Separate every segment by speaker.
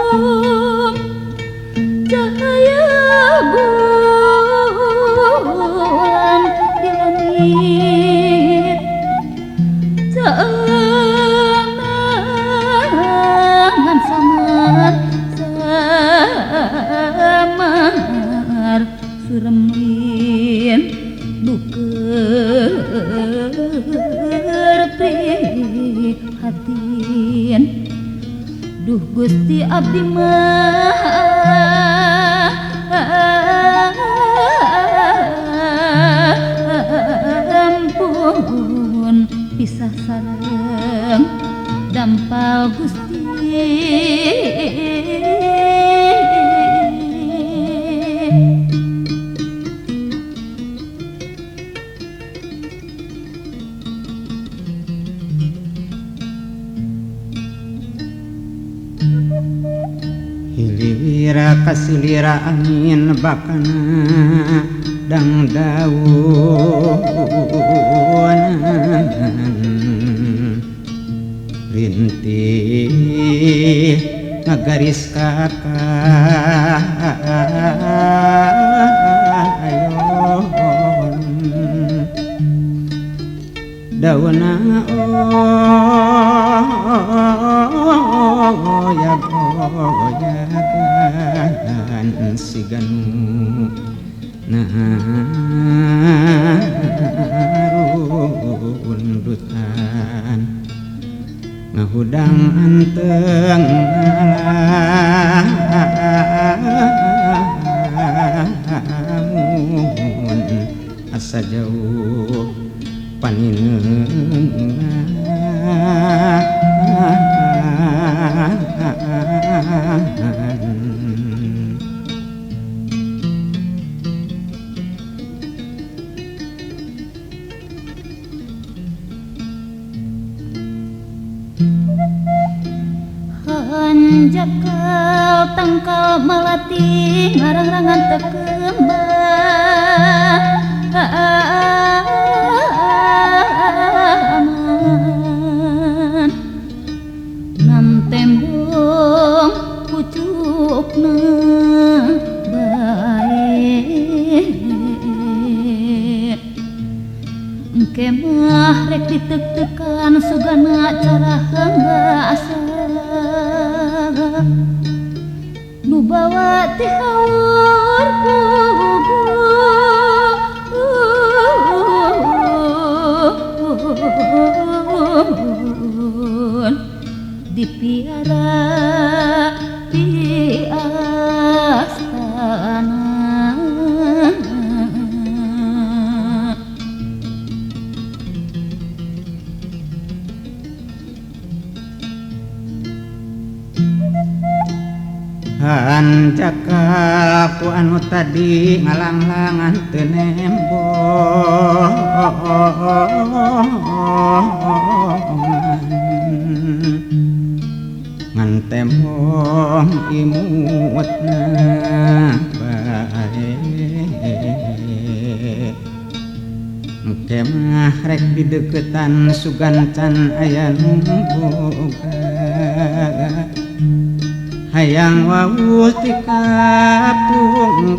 Speaker 1: harum cahaya bulan di langit caenangan samar samar suremin buker prihatin duh Gusti abdi mah ampun pisah sareng dampal Gusti.
Speaker 2: Hilira kasilira angin bakana dang daunan rintih ngagaris kakayon dauna oyagan siganu narundutan ngahudang anteng ngalamun asa jauh paninengan.
Speaker 1: Hanjakal tangkal melati ngarang-rangan tekembang nan tembong pucukna bae engke mah rek ditek-tekan sugana cara hangga nu bawa ti haur puguhun dipiara di astana.
Speaker 2: Hanjakal ku anu tadi ngalanglangan teu nembongan ngan tembong imutna bae engke mah rek dideuketan sugan can aya nu boga hayang wawuh ti kapungkur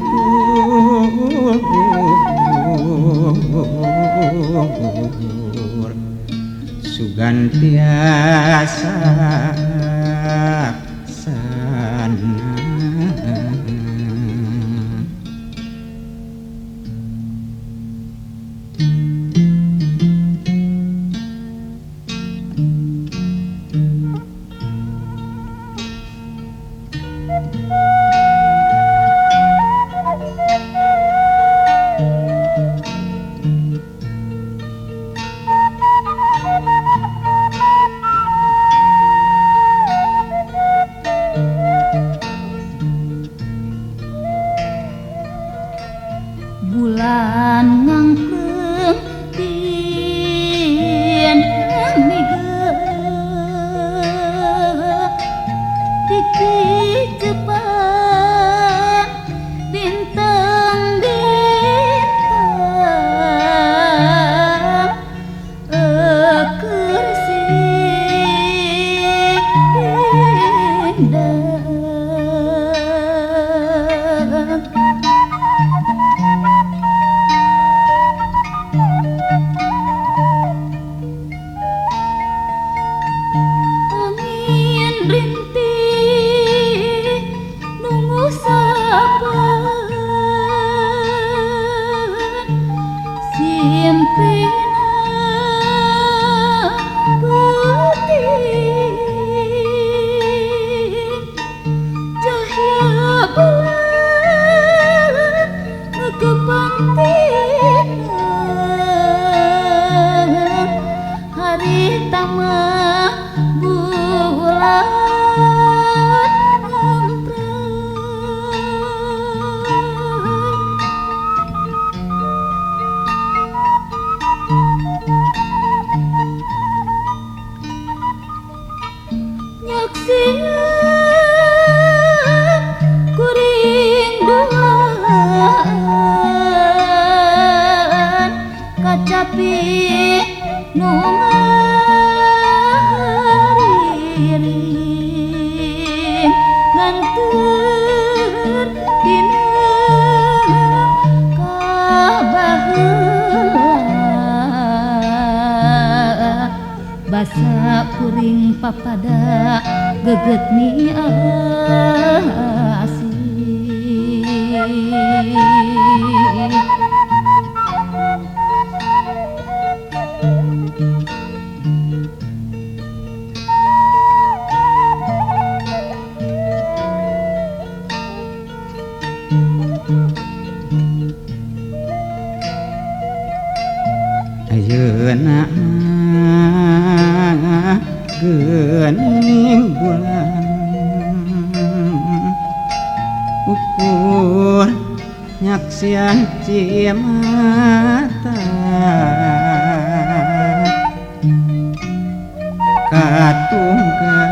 Speaker 2: sugan tiasa sana.
Speaker 1: Bulan ngangkleng tien miga tiki cepat bintang bintang kursi indah. Banter dina kabaheula basa kuring papada geget mi asih.
Speaker 2: Ayeuna geuning bulan ukur nyaksian cimata katunggaran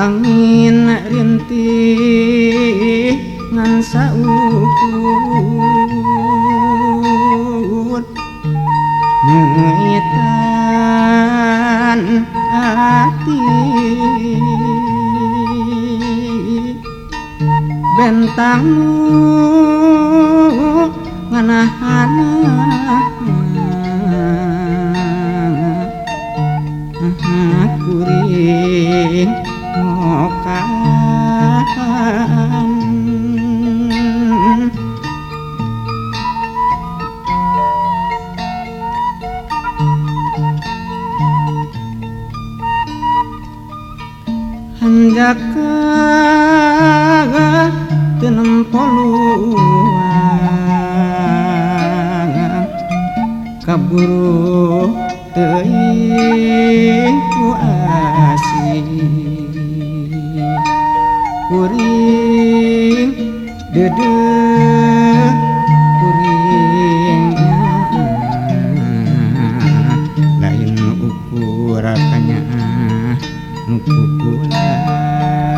Speaker 2: angin rintih ngan saukur ngeuitan ati bentang nganahana kuring mokan hanjaka teu nempo luang kaburu teuing ku asih kuring deudeuh kuring lain ukur kanyaah nu pukulan.